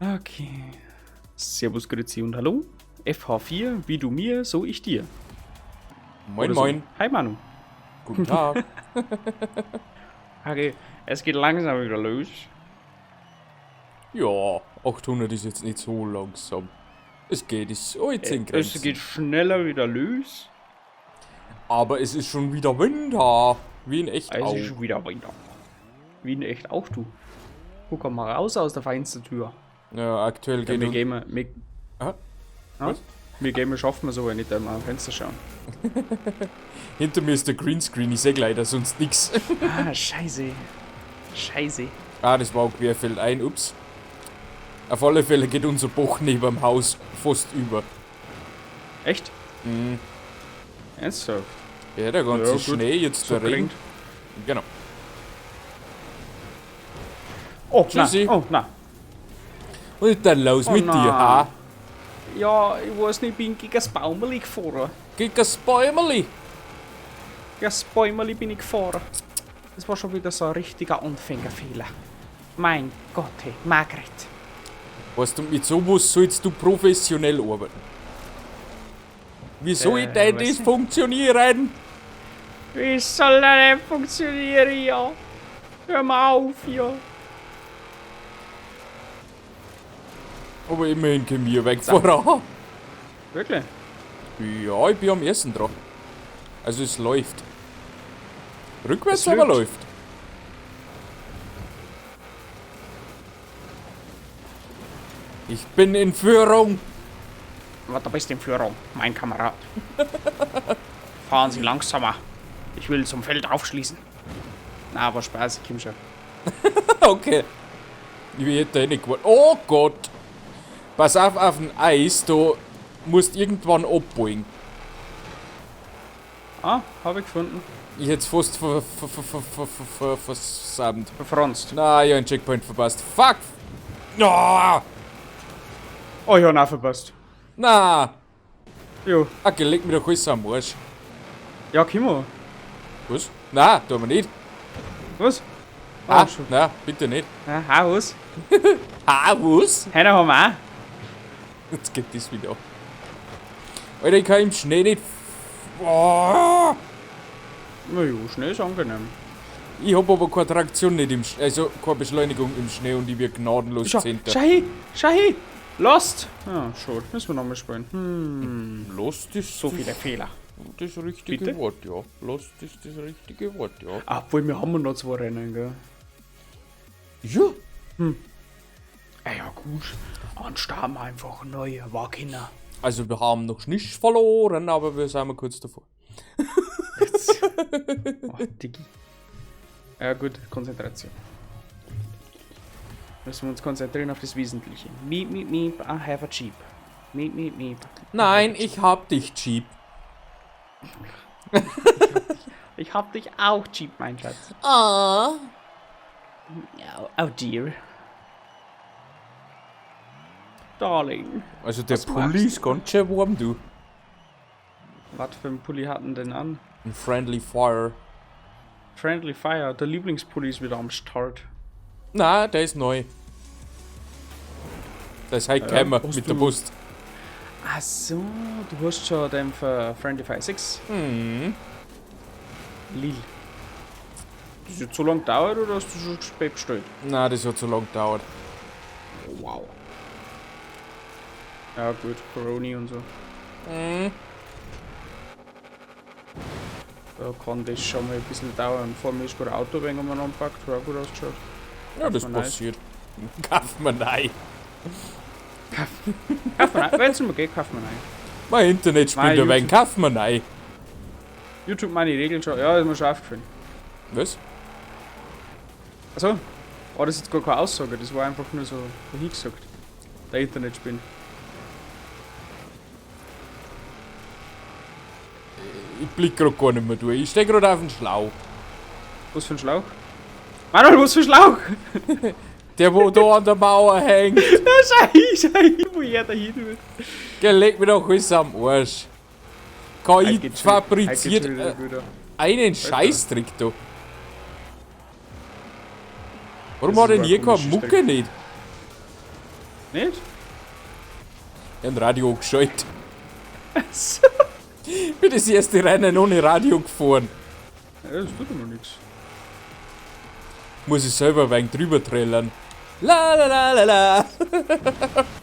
Okay. Servus, Grüezi und Hallo. FH4, wie du mir, so ich dir. Moin, Oder so. moin. Hi Manu. Guten Tag. Okay, es geht langsam wieder los. Ja, 800 ist jetzt nicht so langsam. Es geht, ist alles in Es Grenzen. geht schneller wieder los. Aber es ist schon wieder Winter. Wie in echt Es auch. ist schon wieder Winter. Wie in echt auch, du. Guck mal raus aus der Fenstertür. Ja, aktuell Ja, geht wir un- gehen, wir, Ah, ah? Was? Wir gehen, schaffen wir so, wenn nicht einmal am Fenster schauen. Hinter mir ist der Greenscreen, ich seh leider sonst nix. Ah, scheiße. Scheiße. Ah, das war auch querfeldein, ups. Auf alle Fälle geht unser Bach neben dem Haus fast über. Echt? Mhm. Ernsthaft? Ja, der ganze Ja, gut. Schnee, jetzt So der Regen. klingt. Genau. Oh, na, Tschüssi. oh, na. Was ist denn los Oh, mit dir, na. ha? Ja, ich weiß nicht, ich bin gegen das Baumerli gefahren. Gegen das Bäumerli. Gegen das Bäumerli bin ich gefahren. Das war schon wieder so ein richtiger Anfängerfehler. Mein Gott, hey, Margret. Weißt du, mit sowas sollst du professionell arbeiten. Wie soll denn weiß das nicht. funktionieren? Wie soll das denn funktionieren, ja? Hör mal auf, ja. Aber immerhin kommen wir weg voran. Wirklich? Ja, ich bin am ersten dran. Also es läuft. Rückwärts Es aber läuft. läuft. Ich bin in Führung. Aber du bist in Führung, mein Kamerad. Fahren Sie langsamer. Ich will zum Feld aufschließen. Na, aber Spaß, ich komm schon. Okay. Ich hätte da nicht gewollt. Oh Gott. Pass auf, auf dem Eis, da musst irgendwann abbeugen. Ah, habe ich gefunden. Ich hätte es fast versammelt. Verfranst. Na, ich hab einen Checkpoint verpasst. Fuck! Ah! Oh ja, na verpasst. Na! Jo. Okay, leg mir doch alles am Arsch. Ja, Kimmo. Was? Na, tun wir nicht. Was? Ah, schon. na, bitte nicht. Ah, ah, was? Ah, was? Heiner haben wir auch. Jetzt geht das wieder. Alter, ich kann im Schnee nicht. Oh! Na jo, Schnee ist angenehm. Ich hab aber keine Traktion nicht im Schnee, also keine Beschleunigung im Schnee und ich werd gnadenlos Schau, Zehnter. schau hin, schau hin. Lost. Ah, schon. Müssen wir nochmal spielen. Hm, Lost ist so viele Fehler. das richtige Bitte? Wort, ja. Lost ist das richtige Wort, ja. Obwohl, wir haben noch zwei Rennen, gell? Ja. Ah ja, gut. Dann starten wir einfach neu. War Kinder. Also wir haben noch nicht verloren, aber wir sind mal kurz davor. Jetzt. Oh, Diggi. Ja gut, Konzentration. Müssen wir uns konzentrieren auf das Wesentliche. Meep, meep, meep, I have a Jeep. Meep, meep, meep. Nein, ich hab dich, Jeep. Ich hab dich auch, Jeep, mein Schatz. Ah. Oh, oh dear. Darling. Also der Was Pulli machst ist ganz schön warm, du. Was für ein Pulli hatten denn an? Ein Friendly Fire. Friendly Fire, der Lieblingspulli ist wieder am Start. Na, der ist neu. Der ist heute gekommen hast mit der du- Post. Ach so, du hast schon den für Friendly Fire 6. Mhm. Lil. Das hat so lange gedauert oder hast du schon spät bestellt? Na, das hat so lange gedauert. Wow. Ja gut, Corona und so. Mhm. Da kann das schon mal ein bisschen dauern. Vor mir ist gerade ein Auto wegen umeinander gepackt, hat auch gut ausgeschaut. Ja, das man neu. passiert. Kauf mir neu. Kauf mir rein. Wenn's mir geht, kauf mir rein. Mein Internet Mein spinnt ein wenig. YouTube- Kauf mir neu. YouTube meine Regeln schon. Ja, ist mir schon aufgefallen. Was? Achso, war das jetzt gar keine Aussage, das war einfach nur so dahingesagt. Der Internet spinnt. Ich blick grad gar nicht mehr durch. Ich steh grad auf dem Schlauch. Was für ein Schlauch? Manuel, was für ein Schlauch? Der, wo da an der Mauer hängt. Ja, schau hin, schau hin, wo er da hin will. Geh, leg mir doch alles am Arsch. KI Heute geht's schon- heute geht's fabriziert schon wieder gut, ja. einen Scheißtrick da. Warum Das hat ist denn aber hier ein keine komischer Mucke nicht? Nicht? Ich hab Radio geschaltet. Ich bin das erste Rennen ohne Radio gefahren. Ja, das tut immer nichts. Muss ich selber ein wenig drüber trällern. La la la la la.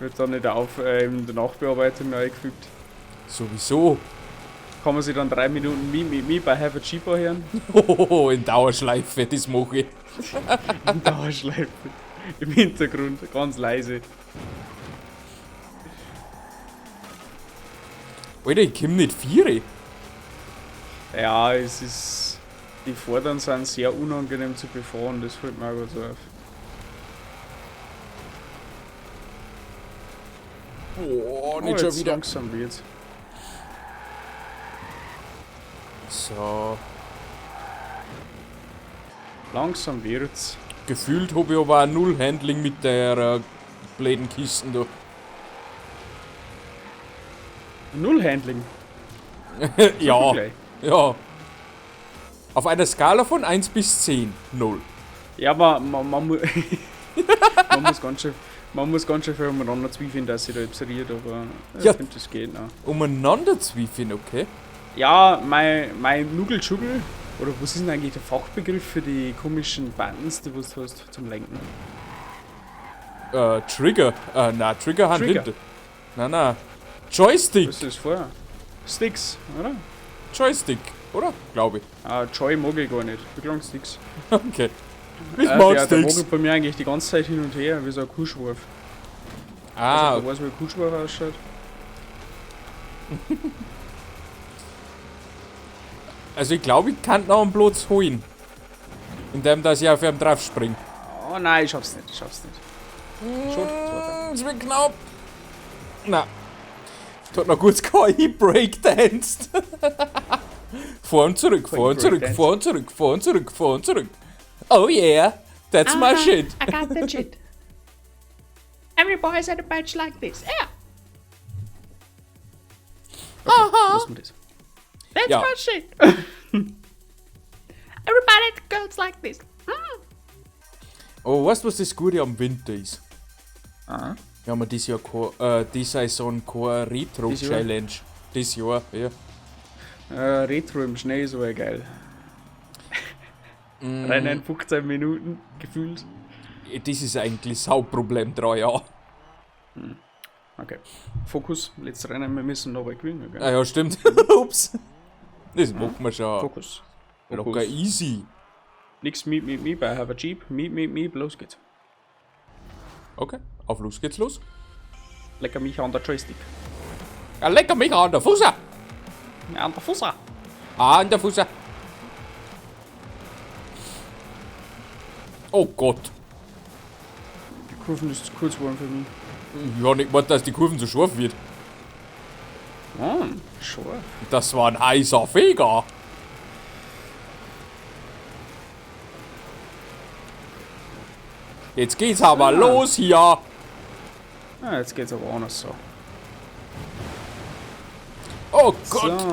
Wird dann nicht auf in der Nachbearbeitung eingefügt. Sowieso. Kann man sich dann 3 Minuten Mi Mi Mi bei Have a Cheaper hören? Hohoho, in Dauerschleife, das mache ich. In Dauerschleife. Im Hintergrund, ganz leise. Alter, ich komm nicht viere. Ja, es ist. Die Vorderen sind sehr unangenehm zu befahren, das fällt mir auch gerade so auf. Boah, Oh, nicht schon jetzt wieder. langsam wird's. So. Langsam wird's. Gefühlt habe ich aber auch null Handling mit der blöden Kisten da. Null Handling. Ja, Gleich. ja. Auf einer Skala von 1 bis 10, 0. Ja, man muss ganz schön, man muss ganz schön viel umeinander zweifeln, dass sich da etwas rührt, aber ich Ja. finde, das geht noch. Umeinander zweifeln, okay? Ja, mein Nugelschugel, oder was ist denn eigentlich der Fachbegriff für die komischen Buttons, die was du hast zum Lenken? Trigger. Na, Trigger Hand Trigger. hinten. Na, na. Joystick. Was ist das vorher? Sticks, oder? Joystick, oder? Glaube ich. Ah, Joy mag ich gar nicht. Ich lang Sticks. Okay. Ich Der, mag der Sticks. wackelt bei mir eigentlich die ganze Zeit hin und her, wie so ein Kuhschwarf. Ah, Also, du weißt, wie ein Kuhschwarf ausschaut. also ich glaube, ich kann noch einen Platz holen. Indem, dass ich auf ihn drauf springe. Oh nein, ich schaff's nicht, ich schaff's nicht. Schon, zweiter. Es wird knapp. Na. Tut noch kurz KI breakdanced. Vor und zurück, vor und zurück, breakdanced. vor und zurück, vor und zurück, vor und zurück. Oh yeah, that's my shit. I got that shit. Every boy's had a badge like this. Yeah. Okay, lassen wir das. That's Ja. my shit. Everybody goes like this. Oh, weißt du, was das Gute am Winter ist? Ah. Wir haben ja dieses Jahr die Saison keine Dieses Jahr? Retro-Challenge. Dieses Jahr, ja. Retro im Schnee ist aber geil. Rennen 15 Minuten, gefühlt. Das ist eigentlich das Hauptproblem, 3 Jahre. Okay. Fokus, letztes Rennen, wir müssen noch mal gewinnen. Okay? Ah ja, stimmt. Ups. Das machen wir schon. Fokus. Locker Fokus. easy. Nix meet, meet, me bei Have a Jeep. Meet, meet, me, los geht's. Okay, auf los geht's los. Lecker mich an der Joystick. Ja, lecker mich an der Fuße. Ja, an der Fuße. An der Fuße. Oh Gott. Die Kurven ist zu kurz geworden für mich. Ich hab nicht gemeint, dass die Kurven so scharf wird. Oh, scharf. Das war ein heißer Feger. Jetzt geht's aber los hier. Ah, jetzt geht's aber anders so. Oh Gott. So,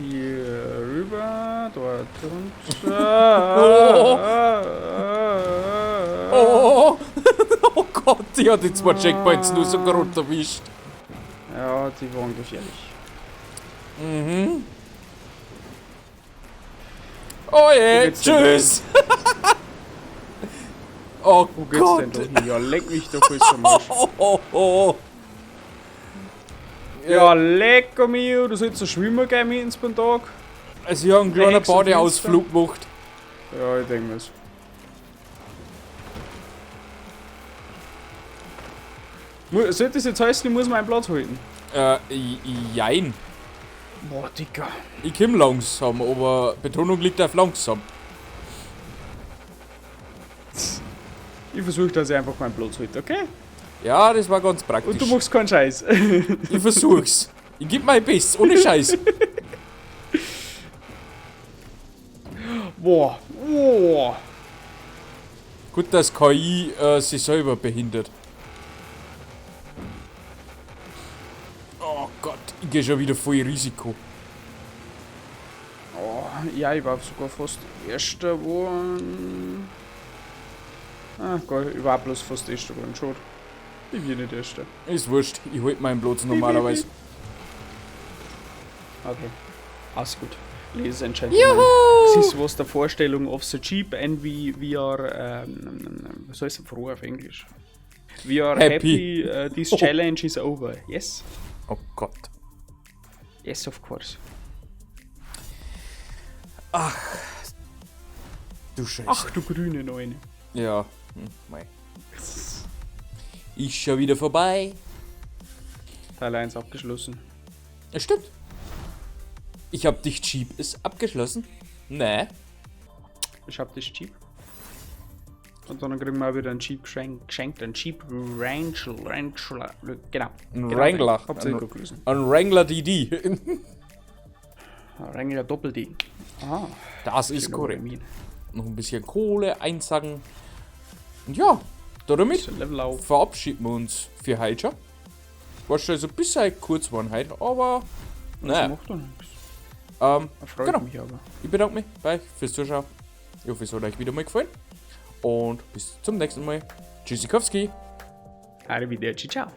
hier rüber, dort runter. Oh, oh Gott, ich hab die zwei Checkpoints nur so gerade erwischt. Ja, die waren gefährlich. Oh je, Wo geht's denn tschüss. Oh Wo geht's Gott. denn da hin? Ja, leck mich doch jetzt am Arsch. Oh, oh, oh. Ja, leck mich, du sollst so schwimmen gehen mit ins Tag. Also ich hab einen kleinen Hex und Badeausflug gemacht. Ja, ich denke mir's. Sollte das jetzt heißen, ich muss meinen Platz halten? Jein. Boah, Dicker. Ich komm langsam, aber Betonung liegt auf langsam. Ich versuche, dass ich einfach meinen Platz halte, okay? Ja, das war ganz praktisch. Und du machst keinen Scheiß. Ich versuch's. Ich geb mein Bestes, ohne Scheiß. Boah, boah. Gut, dass KI sich selber behindert. Oh Gott, ich geh schon wieder voll Risiko. Oh, ja, ich war sogar fast Erster geworden. Ah, geil, ich war bloß fast Erster geworden, schade. Ich bin nicht Erster. Ist wurscht, ich halt meinen Platz normalerweise. Okay. Alles gut. Ladies and Gentlemen. Juhu! This was the Vorstellung of the Jeep and we are, was heißt denn froh auf Englisch? We are Happy. happy, this challenge is over. Yes? Oh Gott. Yes, of course. Du Scheiße. Ach du grüne Neune. Ja. Mei. Ist schon wieder vorbei. Teil 1 abgeschlossen. Ja, stimmt. Ich hab dich Jeep ist abgeschlossen. Nee. Ich hab dich Jeep. Und dann kriegen wir auch wieder ein Jeep geschenkt. Ein Jeep Wrangler. Wrangler. Genau. Ein genau. Wrangler. Hab's eh gut gelesen. Ein Wrangler DD. Ein Wrangler Doppel-D. Aha. Das ist Genau, korrekt. Termin. Noch ein bisschen Kohle einsacken. Und ja, damit So, Level auf. verabschieden wir uns für heute schon. War schon so ein bisschen kurz geworden heute, aber naja. Das macht doch nichts. Freut mich aber. Ich bedanke mich bei euch fürs Zuschauen. Ich hoffe, es hat euch wieder mal gefallen. Und bis zum nächsten Mal. Tschüssikowski. Arrivederci, ciao.